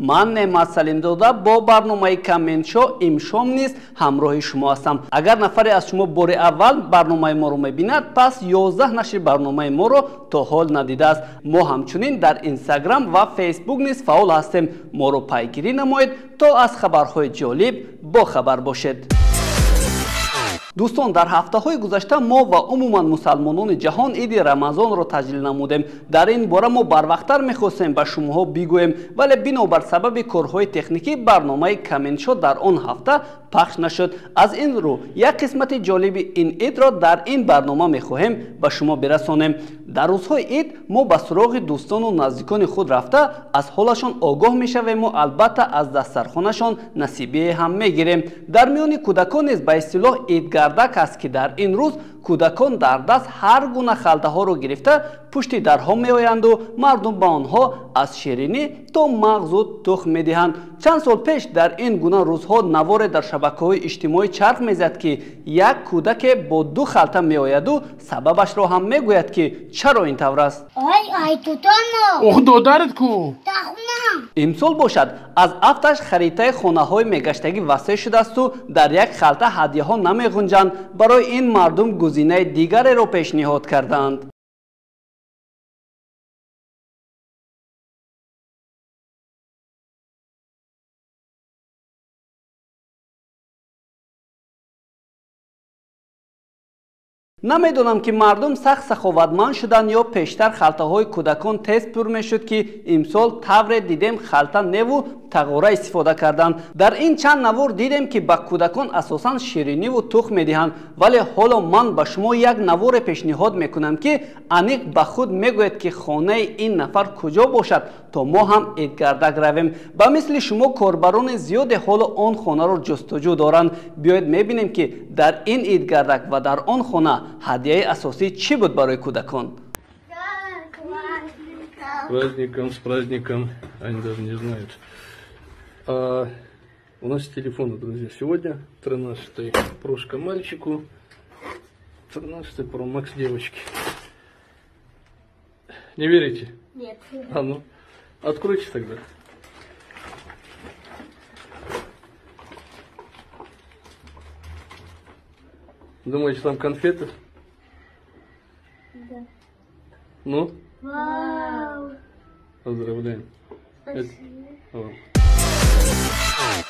Ман Неъмат Салимзода бо барномаи Коммент-шоу имшом низ ҳамроҳи шумо ҳастам. Агар нафаре аз шумо бори аввал барномаи моро мебинад, пас 11 нашри барномаи моро то ҳол надидааст. Мо ҳамчунин дар Инстаграм ва Фейсбук низ фаъол ҳастем. Моро пайгирӣ намоед то аз хабарҳои ҷолиб бохабар бошед. Дӯстон, дар ҳафтаҳои гузашта мо ва умуман мусалмонони ҷаҳон иди Рамазонро таҷлил намудем. Дар ин бора мо барвақттар мехостем ба шумоҳо бигӯем, вале бинобар сабаби корҳои техникӣ барномаи Коммент-шоу дар он ҳафта пахш нашуд. Аз ин рӯ як қисмати ҷолиби ин идро дар ин барнома мехоҳем ба шумо бирасонем. Дар рӯзҳои ид мо ба суроғи дӯстону наздикони худ рафта аз ҳолашон огоҳ мешавему албатта аз дастархонашон насибие ҳам мегирем. Дар миёни кӯдакон низ ба истилоҳ идгардак аст, ки дар ин рӯз кӯдакон дар даст ҳар гуна халтаҳоро гирифта пушти дарҳо меоянду мардум ба онҳо аз ширинӣ то мағзу тухм медиҳанд. Чанд сол пеш дар ин гуна рӯзҳо наворе дар шабакаҳои иҷтимоӣ чарх мезад, ки як кӯдаке бо ду халта меояду сабабашро ҳам мегӯяд, ки чаро ин тавр аст. Имсол бошад аз афташ харитаи хонаҳои мегаштагӣ васеъ шудаасту дар як халта ҳадияҳо намеғунҷанд. Барои ин мардум гузинаи дигареро пешниҳод карданд. Намедонам, ки мардум сахт саховатманд шуданд ё пештар халтаҳои кӯдакон тез пур мешуд, ки имсол тавре дидем халта неву тағора истифода карданд. Дар ин чанд навор дидем, ки ба кӯдакон асосан шириниву тухм медиҳанд, вале ҳоло ман ба шумо як наворе пешниҳод мекунам, ки аниқ ба худ мегӯяд, ки хонаи ин нафар куҷо бошад, то мо ҳам идгардак равем. Ба мисли шумо корбарони зиёде ҳоло он хонаро ҷустуҷӯ доранд. Биёед мебинем, ки дар ин идгардак ва дар он хона ҳадияи асосӣ чӣ буд барои кӯдакон. Праздником, с праздником, они даже не знают. А у нас телефоны, друзья, сегодня 13-й прошка мальчику, 13-й Pro Max девочке. Не верите? Нет. А ну, откройте тогда. Думаете, там конфеты? Да. Ну? Вау! Поздравляем. Спасибо. Это...